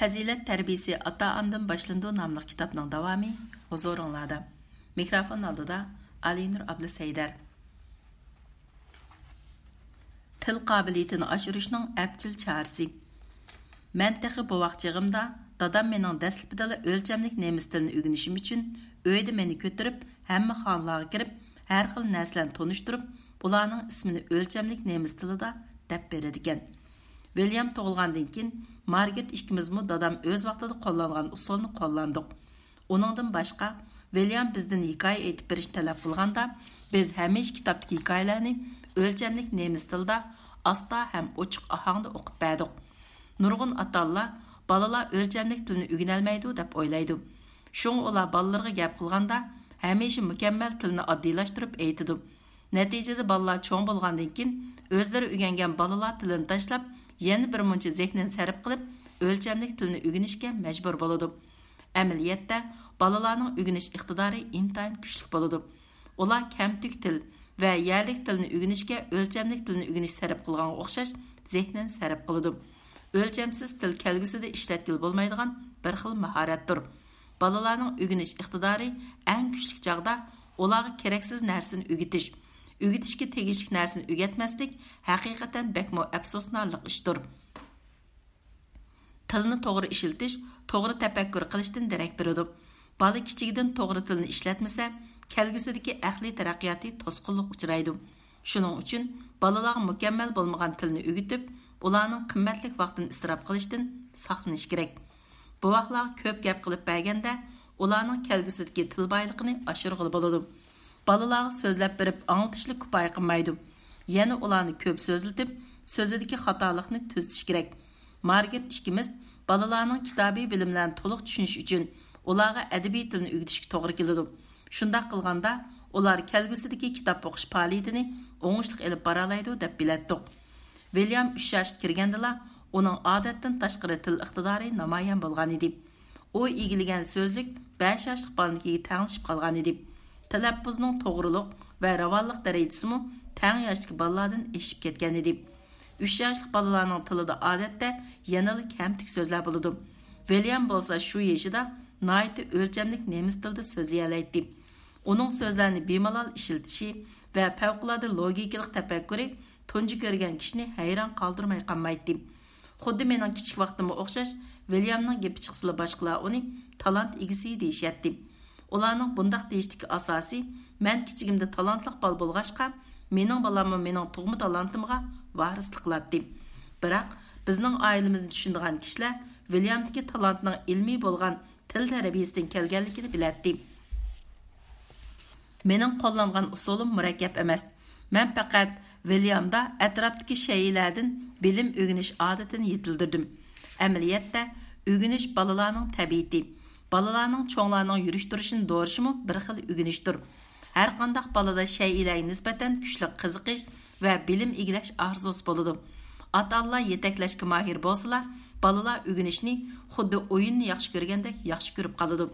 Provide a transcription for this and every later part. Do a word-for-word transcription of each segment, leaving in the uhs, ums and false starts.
پەزىلەت تەربىيىسى ئاتا-ئانىدىن باشلىنىدۇ ناملىق كىتابنىڭ داۋامى ھۇزۇرۇڭلاردا. مىكروفون ئالدىدا ئالىنۇر ئابلىسەيدەر. تىل قابىلىيىتىنى ئاشۇرۇشنىڭ ئەپچىل چارىسى. مەن تېخى بوۋاق چېغىمدا دادام مېنىڭ دەسلىپىدىلا ئۆلچەملىك نېمىس تىلىنى ئۆگىنىشىم ئۈچۈن ئۆيدە مېنى كۆتۈرۈپ، ھەممە خانىلارغا كىرىپ، ھەر خىل نەرسىلەرنى تونۇشتۇرۇپ، ئۇلارنىڭ ئىسمىنى ئۆلچەملىك نېمىس تىلىدا دەپ بېرىدىكەن. ۋىليام تۇغۇلغاندىن كېيىن، مارگېت ئىككىمىزمۇ دادام ئۆز ۋاقتىدا قوللانغان ئۇسۇلنى قوللاندۇق. ئۇنىڭدىن باشقا، ۋىليام بىزدىن ھېكايە ئېيتىپ بېرىشنى تەلەپ قىلغاندا، بىز ھەمىشە كىتابتىكى ھېكايىلەرنى ئۆلچەملىك نېمىس تىلىدا ئاستا ھەم ئوچۇق ئاھاڭدا ئوقۇپ بەردۇق. نۇرغۇن ئاتا-ئانىلار بالىلار ئۆلچەملىك تىلنى ئۆگىنەلمەيدۇ دەپ ئويلايدۇ. شۇڭا ئۇلار بالىلىرىغا گەپ قىلغاندا، ھەمىشە مۇكەممەل تىلنى ئاددىيلاشتۇرۇپ ئېيتىدۇ. نەتىجىدە بالىلار چوڭ بولغاندىن كېيىن، ئۆزلىرى ئۆگەنگەن بالىلار تىلىنى تاشلاپ، يەنە بىر مۇنچە زېھنىنى سەرپ قىلىپ، ئۆلچەملىك تىلنى ئۆگىنىشكە مەجبۇر بولىدۇ. ئەمەلىيەتتە، بالىلارنىڭ ئۆگىنىش ئىقتىدارى ئىنتايىن كۈچلۈك بولىدۇ. ئۇلار كەمتۈك تىل ۋە يەرلىك تىلنى ئۆگىنىشكە ئۆلچەملىك تىلنى ئۆگىنىش سەرپ قىلغانغا ئوخشاش زېھنىنى سەرپ قىلىدۇ. ئۆلچەمسىز تىل كەلگۈسىدە ئىشلەتكىلى بولمايدىغان بىر خىل ماھارەتتۇر. بالىلارنىڭ ئۆگىنىش ئىقتىدارى ئەڭ كۈچلۈك چاغدا ئۇلارغا كېرەكسىز نەرسىنى ئۆگىتىش، ئۆگىتىشكە تېگىشلىك نەرسىنى ئۆگەتمەسلىك ھەقىقەتەن بەكمۇ ئەپسۇسلىنارلىق ئىشتۇر. تىلنى توغرا ئىشلىتىش توغرا تەپەككۇر قىلىشتىن دېرەك بېرىدۇ. بالا كىچىكىدىن توغرا تىلنى ئىشلەتمىسە، كەلگۈسىدىكى ئەقلىي تەرەققىياتى توسقۇنلۇققا ئۇچرايدۇ. شۇنىڭ ئۈچۈن بالىلارغا مۇكەممەل بولمىغان تىلنى ئۆگىتىپ، ئۇلارنىڭ قىممەتلىك ۋاقتىنى ئىسراپ قىلىشتىن ساقلىنىش كېرەك. بوۋاقلارغا كۆپ گەپ قىلىپ بەرگەندە، ئۇلارنىڭ كەلگۈسىدىكى تىل بايلىقىنى ئاشۇرغىلى بولىدۇ. بالىلارغا سۆزلەپ بېرىپ ئاڭلىتىشلا كۇپايە قىلمايدۇ. يەنە ئۇلارنى كۆپ سۆزلىتىپ، سۆزىدىكى خاتالىقنى تۈزىتىش كېرەك. مارگېت ئىككىمىز بالىلارنىڭ كىتابىي بىلىملەرنى تولۇق چۈشىنىشى ئۈچۈن ئۇلارغا ئەدەبىي تىلنى ئۆگىتىشكە توغرا كېلىدۇ. شۇنداق قىلغاندا، ئۇلار كەلگۈسىدىكى كىتاب ئوقۇش پائالىيىتىنى ئوڭۇشلۇق ئېلىپ بارالايدۇ، دەپ بىلەتتۇق. ۋىليام ئۈچ ياشقا كىرگەندىلا، ئۇنىڭ ئادەتتىن تاشقىرى تىل ئىقتىدارى نامايان بولغانىدى. ئۇ ئىگىلىگەن سۆزلۈك بەش ياشلىق بالىنىڭكىگە تەڭلىشىپ قالغانىدى. تەلەپپۇزنىڭ توغرىلىق ۋە راۋانلىق دەرىجىسىمۇ تەڭ ياشتىكى بالىلاردىن ئېشىپ كەتكەنىدى. ئۈچ ياشلىق بالىلارنىڭ تىلىدا ئادەتتە يەنىلا كەمتۈك سۆزلەر بولىدۇ. ۋىليام بولسا شۇ يېشىدا ناھايىتى ئۆلچەملىك نېمىس تىلىدا سۆزلىيەلەيتتى. ئۇنىڭ سۆزلەرنى بىمالال ئىشلىتىشى ۋە پەۋقۇلئاددە لوگىكىلىق تەپەككۇرى تۇنجى كۆرگەن كىشىنى ھەيران قالدۇرماي قالمايتتى. خۇددى مېنىڭ كىچىك ۋاقتىمغا ئوخشاش، ۋىليامنىڭ گېپى چىقسىلا باشقىلار ئۇنى تالانت ئىگىسى دېيىشەتتى. ئۇلارنىڭ بۇنداق دېيىشتىكى ئاساسى، مەن كىچىكىمدە تالانتلىق بالا بولغاچقا، مېنىڭ بالاممۇ مېنىڭ تۇغما تالانتىمغا ۋارىسلىق قىلاتتى. بىراق، بىزنىڭ ئائىلىمىزنى چۈشىنىدىغان كىشىلەر ۋىليامدىكى تالانتنىڭ ئىلمىي بولغان تىل تەربىيىسىدىن كەلگەنلىكىنى بىلەتتى. مېنىڭ قوللانغان ئۇسۇلۇم مۇرەككەپ ئەمەس. مەن پەقەت ۋىليامدا ئەتراپتىكى شەيئىلەردىن بىلىم ئۆگىنىش ئادىتىنى يېتىلدۈردۈم. ئەمەلىيەتتە، ئۆگىنىش بالىلارنىڭ تەبىئىتى. بالىلارنىڭ چوڭلارنىڭ يۈرۈش-تۇرۇشىنى دورىشىمۇ بىر خىل ئۆگىنىشتۇر. ھەرقانداق بالىدا شەيئىلەرگە نىسبەتەن كۈچلۈك قىزىقىش ۋە بىلىم ئىگىلەش ئارزۇسى بولىدۇ. ئاتا-ئانىلار يېتەكلەشكە ماھىر بولسىلا، بالىلار ئۆگىنىشنى خۇددى ئويۇننى ياخشى كۆرگەندەك ياخشى كۆرۈپ قالىدۇ.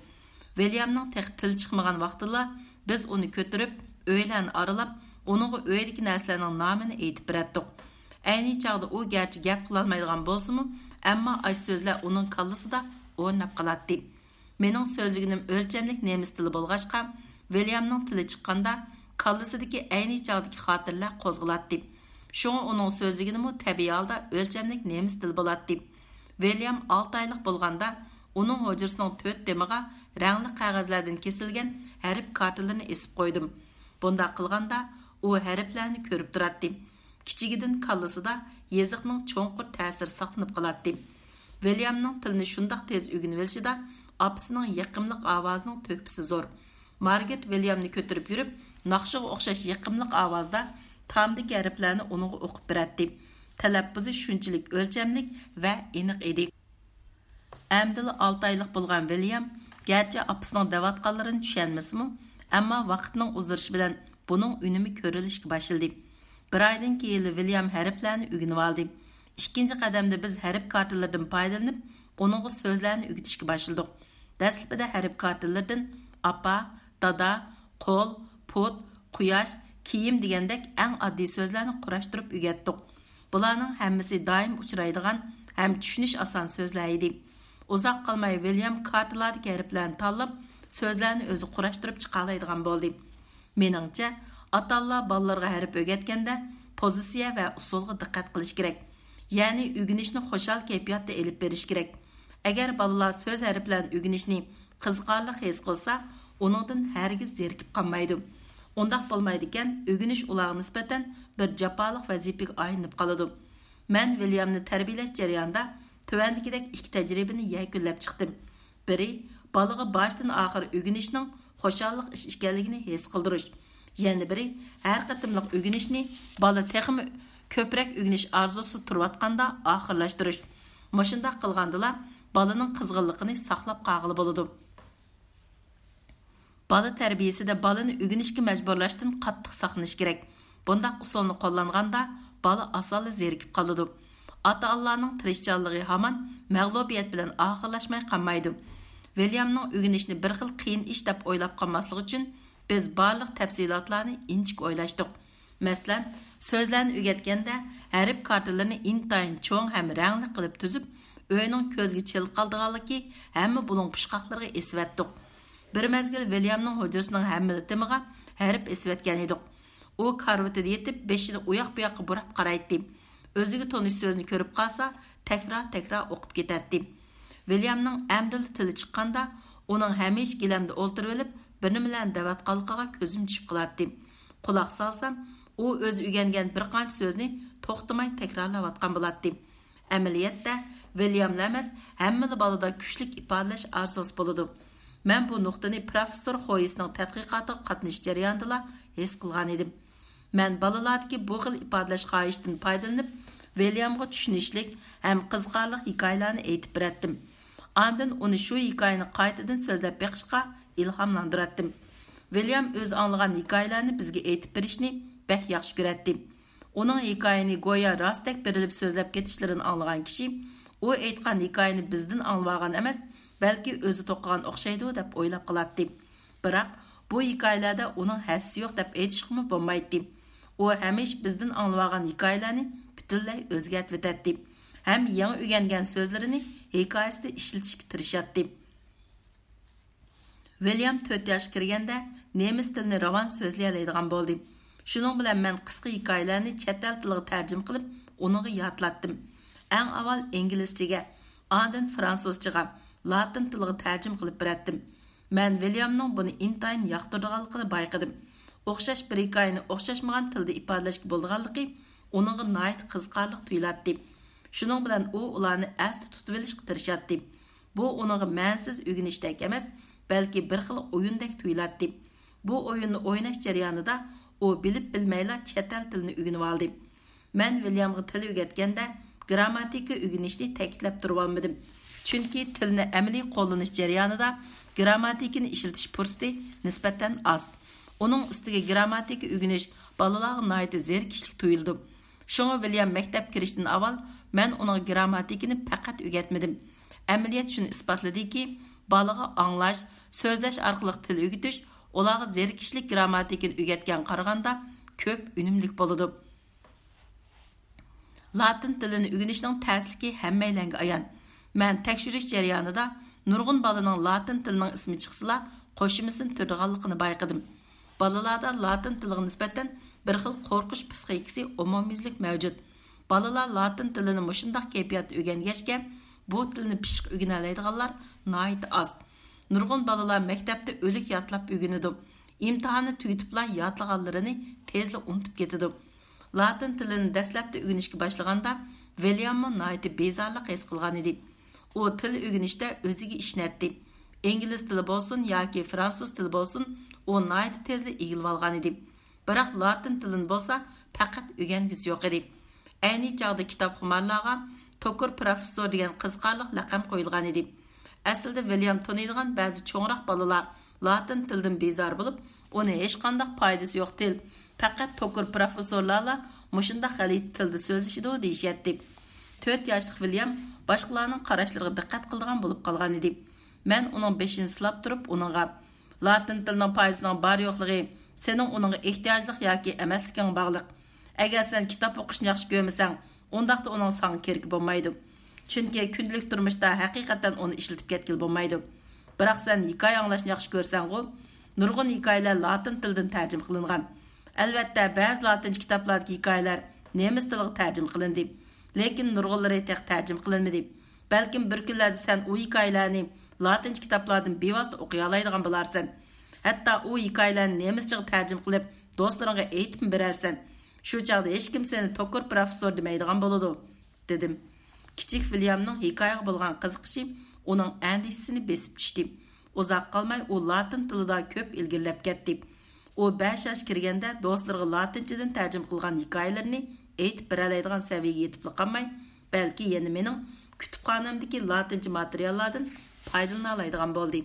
ۋىليامنىڭ تېخى تىلى چىقمىغان ۋاقتىدىلا، بىز ئۇنى كۆتۈرۈپ، ئۆيلەرنى ئارىلاپ، ئۇنىڭغا ئۆيدىكى نەرسىلەرنىڭ نامىنى ئېيتىپ بېرەتتۇق. ئەينى چاغدا ئۇ گەرچە گەپ قىلالمايدىغان بولسىمۇ، ئەمما ئاشۇ سۆزلەر ئۇنىڭ كاللىسىدا ئورناپ قالاتتى. مېنىڭ سۆزلىگىنىم ئۆلچەملىك نېمىس تىلى بولغاچقا، ۋىليامنىڭ تىلى چىققاندا، كاللىسىدىكى ئەينى چاغدىكى خاتىرىلەر قوزغىلاتتى. شۇڭا ئۇنىڭ سۆزلىگىنىمۇ تەبىئىي ھالدا ئۆلچەملىك نېمىس تىلى بولاتتى. ۋىليام ئالتە ئايلىق بولغاندا، ئۇنىڭ ھۇجرىسىنىڭ تۆت تېمىغا رەڭلىك قەغەزلەردىن كېسىلگەن ھەرپ كارتىلىرىنى ئېسىپ قويدۇم. بۇنداق قىلغاندا، ئۇ ھەرپلەرنى كۆرۈپ تۇراتتى. كىچىكىدىن كاللىسىدا يېزىقنىڭ چوڭقۇر تەسىرى ساقلىنىپ قالاتتى. ۋىليامنىڭ تىلنى شۇنداق تېز ئۆگىنىۋېلىشىدا ئاپىسىنىڭ يېقىملىق ئاۋازىنىڭ تۆھپىسى زور. مارگېت ۋىليامنى كۆتۈرۈپ يۈرۈپ، ناخشىغا ئوخشاش يېقىملىق ئاۋازدا تامدىكى ھەرپلەرنى ئۇنىڭغا ئوقۇپ بېرەتتى. تەلەپپۇزى شۇنچىلىك ئۆلچەملىك ۋە ئېنىق ئىدى. ئەمدىلا ئالتە ئايلىق بولغان ۋىليام گەرچە ئاپىسىنىڭ دەۋاتقانلىرىنى چۈشەنمىسىمۇ، ئەمما ۋاقىتنىڭ ئۇزىرىشى بىلەن بۇنىڭ ئۈنۈمى كۆرۈلۈشكە باشلىدى. بىر ئايدىن كېيىنلا ۋىليام ھەرپلەرنى ئۆگىنىۋالدى. ئىككىنچى قەدەمدە بىز ھەرپ كارتىلىرىدىن پايدىلىنىپ، ئۇنىڭغا سۆزلەرنى ئۆگىتىشكە باشلىدۇق. دەسلىپىدە ھەرپ كارتىلىرىدىن ئاپا، دادا، قول، پۇت، قۇياش، كىيىم دېگەندەك ئەڭ ئاددىي سۆزلەرنى قۇراشتۇرۇپ ئۆگەتتۇق. بۇلارنىڭ ھەممىسى دائىم ئۇچرايدىغان ھەم چۈشىنىش ئاسان سۆزلەر ئىدى. ئۇزاق قالماي ۋىليام كارتىلاردىكى ھەرپلەرنى تاللاپ، سۆزلەرنى ئۆزى قۇراشتۇرۇپ چىقالايدىغان بولدى. مېنىڭچە، ئاتا-ئانىلار بالىلىرىغا ھەرپ ئۆگەتكەندە، پوزىتسىيە ۋە ئۇسۇلغا دىققەت قىلىش كېرەك. يەنى ئۆگىنىشنى خۇشال كەيپىياتتا ئېلىپ بېرىش كېرەك. ئەگەر بالىلار سۆز ھەرپلەرنى ئۆگىنىشنى قىزىقارلىق ھېس قىلسا، ئۇنىڭدىن ھەرگىز زېرىكىپ قالمايدۇ. ئۇنداق بولمايدىكەن، ئۆگىنىش ئۇلارغا نىسبەتەن بىر جاپالىق ۋەزىپىگە ئايلىنىپ قالىدۇ. مەن ۋىليامنى تەربىيەلەش جەريانىدا تۆۋەندىكىدەك ئىككى تەجرىبىنى يەكۈنلەپ چىقتىم. بىرى، بالىغا باشتىن ئاخىر ئۆگىنىشنىڭ خۇشاللىق ئىش ئىكەنلىكىنى ھېس قىلدۇرۇش. يەنە بىرى، ھەر قېتىملىق ئۆگىنىشنى بالا تېخىمۇ كۆپرەك ئۆگىنىش ئارزۇسىدا تۇرۇۋاتقاندا ئاخىرلاشتۇرۇش. مۇشۇنداق قىلغاندىلا بالىنىڭ قىزغىنلىقىنى ساقلاپ قالغىلى بولىدۇ. بالا تەربىيىسىدە بالىنى ئۆگىنىشكە مەجبۇرلاشتىن قاتتىق ساقلىنىش كېرەك. بۇنداق ئۇسۇلنى قوللانغاندا، بالا ئاسانلا زېرىكىپ قالىدۇ. ئاتا-ئانىلارنىڭ تىرىشچانلىقى ھامان مەغلۇبىيەت بىلەن ئاخىرلاشماي قالمايدۇ. ۋىليامنىڭ ئۆگىنىشنى بىر خىل قىيىن ئىش دەپ ئويلاپ قالماسلىقى ئۈچۈن، بىز بارلىق تەپسىلاتلارنى ئىنچىكە ئويلاشتۇق. مەسىلەن، سۆزلەرنى ئۆگەتكەندە، ھەرپ كارتىلىرىنى ئىنتايىن چوڭ ھەم رەڭلىك قىلىپ تۈزۈپ، ئۆينىڭ كۆزگە چېلىقالىدىغانلىكى ھەممە بۇلۇڭ پۇچقاقلىرىغا ئېسىۋەتتۇق. بىر مەزگىل ۋىليامنىڭ ھۇجرىسىنىڭ ھەممىلا تېمىغا ھەرپ ئېسىۋەتكەن ئىدۇق. ئۇ كارىۋىتىدا يېتىپ، بېشىنى ئۇياق-بۇياققا بۇراپ قارايتتى. ئۆزىگە تونۇش سۆزنى كۆرۈپ قالسا، تەكرار-تەكرار ئوقۇپ كېتەتتى. ۋىليامنىڭ ئەمدىلا تىلى چىققاندا، ئۇنىڭ ھەمىشە گىلەمدە ئولتۇرۇۋېلىپ، بىر نېمىلەرنى دەۋاتقانلىقىغا كۆزۈم چۈشۈپ قالاتتى. قۇلاق سالسام، ئۇ ئۆزى ئۆگەنگەن بىر قانچە سۆزنى توختىماي تەكرارلاۋاتقان بولاتتى. ئەمەلىيەتتە، ۋىلياملا ئەمەس، ھەممىلا بالىدا كۈچلۈك ئىپادىلەش ئارزۇسى بولىدۇ. مەن بۇ نۇقتىنى پروفېسسور خويسنىڭ تەتقىقاتىغا قاتنىشىش جەريانىدىلا ھېس قىلغان ئىدىم. مەن بالىلاردىكى بۇ خىل ئىپادىلەش خاھىشىدىن پايدىلىنىپ، ۋىليامغا چۈشىنىشلىك ھەم قىزىقارلىق ھېكايىلەرنى ئېيتىپ بېرەتتىم. ئاندىن ئۇنى شۇ ھېكايىنى قايتىدىن سۆزلەپ بېقىشقا ئىلھاملاندۇراتتىم. ۋىليام ئۆزى ئاڭلىغان ھېكايىلەرنى بىزگە ئېيتىپ بېرىشنى بەك ياخشى كۆرەتتى. ئۇنىڭ ھېكايىنى گويا راستتەك بېرىلىپ سۆزلەپ كېتىشلىرىنى ئاڭلىغان كىشى، ئۇ ئېيتقان ھېكايىنى بىزدىن ئاڭلىۋالغان ئەمەس، بەلكى ئۆزى توقۇغان ئوخشايدۇ دەپ ئويلاپ قالاتتى. بىراق، بۇ ھېكايىلەردە ئۇنىڭ ھەسسىسى يوق دەپ ئېيتىشقىمۇ بولمايتتى. ئۇ ھەمىشە بىزدىن ئاڭلىۋالغان ھېكايىلەرنى پۈتۈنلەي ئۆزگەرتىۋېتەتتى ھەم يېڭى ئۆگەنگەن سۆزلىرىنى ھېكايىسىدە ئىشلىتىشكە تىرىشاتتى. ۋىليام تۆت ياشقا كىرگەندە، نېمىس تىلىنى راۋان سۆزلىيەلەيدىغان بولدى. شۇنىڭ بىلەن مەن قىسقا ھېكايىلەرنى چەت ئەل تىلىغا تەرجىمە قىلىپ، ئۇنىڭغا يادلاتتىم. ئەڭ ئاۋۋال ئىنگلىزچىگە، ئاندىن فرانسۇزچىغا، لاتىن تىلىغا تەرجىمە قىلىپ بېرەتتىم. مەن ۋىليامنىڭ بۇنى ئىنتايىن ياقتۇرىدىغانلىقىنى بايقىدىم. ئوخشاش بىر ھېكايىنى ئوخشاشمىغان تىلدا ئىپادىلەشكە بولىدىغانلىقى ئۇنىڭغا ناھايىتى قىزىقارلىق تۇيۇلاتتى. شۇنىڭ بىلەن ئۇ ئۇلارنى ئەستە تۇتۇۋېلىشقا تىرىشاتتى. بۇ ئۇنىڭغا مەنىسىز ئۆگىنىشتەك ئەمەس، بەلكى بىر خىل ئويۇندەك تۇيۇلاتتى. بۇ ئويۇننى ئويناش جەريانىدا ئۇ بىلىپ بىلمەيلا چەت ئەل تىلىنى ئۆگىنىۋالدى. مەن ۋىليامغا تىل ئۆگەتكەندە، گىرامماتىكا ئۆگىنىشنى تەكىتلەپ تۇرۇۋالمىدىم. چۈنكى تىلنى ئەمەلىي قوللىنىش جەريانىدا گىرامماتىكىنى ئىشلىتىش پۇرسىتى نىسبەتەن ئاز. ئۇنىڭ ئۈستىگە گىرامماتىكا ئۆگىنىش بالىلارغا ناھايىتى زېرىكىشلىك تۇيۇلىدۇ. شۇڭا ۋىليام مەكتەپكە كىرىشتىن ئاۋۋال مەن ئۇنىڭغا گىرامماتىكىنى پەقەت ئۆگەتمىدىم. ئەمەلىيەت شۇنى ئىسپاتلىدىكى، بالىغا ئاڭلاش، سۆزلەش ئارقىلىق تىل ئۆگىتىش ئۇلارغا زېرىكىشلىك گىرامماتىكىنى ئۆگەتكەنگە قارىغاندا كۆپ ئۈنۈملۈك بولىدۇ. لاتىن تىلىنى ئۆگىنىشنىڭ تەسلىكى ھەممەيلەنگە ئايان. مەن تەكشۈرۈش جەريانىدا نۇرغۇن بالىنىڭ لاتىن تىلىنىڭ ئىسمى چىقسىلا، قوشۇمىسىنى تۈرىدىغانلىقىنى بايقىدىم. بالىلاردا لاتىن تىلىغا نىسبەتەن بىر خىل قورقۇش پىسخىكىسى ئومۇميۈزلۈك مەۋجۇت. بالىلار لاتىن تىلىنى مۇشۇنداق كەيپىياتتا ئۆگەنگەچكە، بۇ تىلنى پىششىق ئۆگىنەلەيدىغانلار ناھايىتى ئاز. نۇرغۇن بالىلار مەكتەپتە ئۆلۈك يادلاپ ئۆگىنىدۇ. ئىمتىھاننى تۈگىتىپلا يادلىغانلىرىنى تېزلا ئۇنتۇپ كېتىدۇ. لاتىن تىلىنى دەسلەپتە ئۆگىنىشكە باشلىغاندا، ۋىلياممۇ ناھايىتى بىزارلىق ھېس قىلغانىدى. ئۇ تىل ئۆگىنىشتە ئۆزىگە ئىشىنەتتى. ئىنگلىز تىلى بولسۇن ياكى فرانسۇز تىلى بولسۇن، ئۇ ناھايىتى تېزلا ئىگىلىۋالغانىدى. بىراق لاتىن تىلىنى بولسا پەقەت ئۆگەنگۈسى يوق ئىدى. ئەينى چاغدا كىتابخۇمارلارغا توكۇر پروفېسسور دېگەن قىزىقارلىق لەقەم قويۇلغانىدى. ئەسلىدە ۋىليام تونۇيدىغان بەزى چوڭراق بالىلار لاتىن تىلىدىن بىزار بولۇپ، ئۇنى ھېچقانداق پايدىسى يوق تىل، پەقەت توكۇر پروفېسسورلارلا مۇشۇنداق غەلىتە تىلدا سۆزلىشىدۇ دېيىشەتتى. تۆت ياشلىق ۋىليام باشقىلارنىڭ قاراشلىرىغا دىققەت قىلىدىغان بولۇپ قالغانىدى. مەن ئۇنىڭ بېشىنى سىلاپ تۇرۇپ ئۇنىڭغا، لاتىن تىلىنىڭ پايدىسىنىڭ بار يوقلۇقى سېنىڭ ئۇنىڭغا ئېھتىياجلىق ياكى ئەمەسلىكىڭگە باغلىق. ئەگەر سەن كىتاب ئوقۇشنى ياخشى كۆرمىسەڭ، ئۇنداقتا ئۇنىڭ ساڭا كېرىكى بولمايدۇ. چۈنكى كۈندىلىك تۇرمۇشتا ھەقىقەتەن ئۇنى ئىشلىتىپ كەتكىلى بولمايدۇ. بىراق سەن ھېكايە ئاڭلاشنى ياخشى كۆرسەڭغۇ؟ نۇرغۇن ھېكايىلەر لاتىن تىلىدىن تەرجىمە قىلىنغان. ئەلۋەتتە، بەزى لاتىنچە كىتابلاردىكى ھېكايىلەر نېمىس تىلىغا تەرجىمە قىلىندى. لېكىن نۇرغۇنلىرى تېخى تەرجىمە قىلىنمىدى. بەلكىم بىر كۈنلەردە سەن ئۇ ھېكايىلەرنى لاتىنچە كىتابلاردىن بىۋاسىتە ئوقۇيالايدىغان بولارسەن. ھەتتا ئۇ ھېكايىلەرنى نېمىسچىغا تەرجىمە قىلىپ، دوستلىرىڭغا ئېيتىپمۇ بېرەرسەن. شۇ چاغدا ھېچكىم سېنى توكۇر پروفېسسور دېمەيدىغان بولىدۇ، دېدىم. كىچىك ۋىليامنىڭ ھېكايىگە بولغان قىزىقىشى ئۇنىڭ ئەندىشىسىنى بېسىپ چۈشتى. ئۇزاق قالماي ئۇ لاتىن تىلىدا كۆپ ئىلگىرىلەپ كەتتى. ئۇ بەش ياشقا كىرگەندە دوستلىرىغا لاتىنچىدىن تەرجىمە قىلغان ھېكايىلىرىنى ئېيتىپ بېرەلەيدىغان سەۋىيەگە يېتىپلا قالماي، بەلكى يەنە مېنىڭ كۇتۇپخانامدىكى لاتىنچە ماتېرىياللاردىن پايدىلىنالايدىغان بولدى.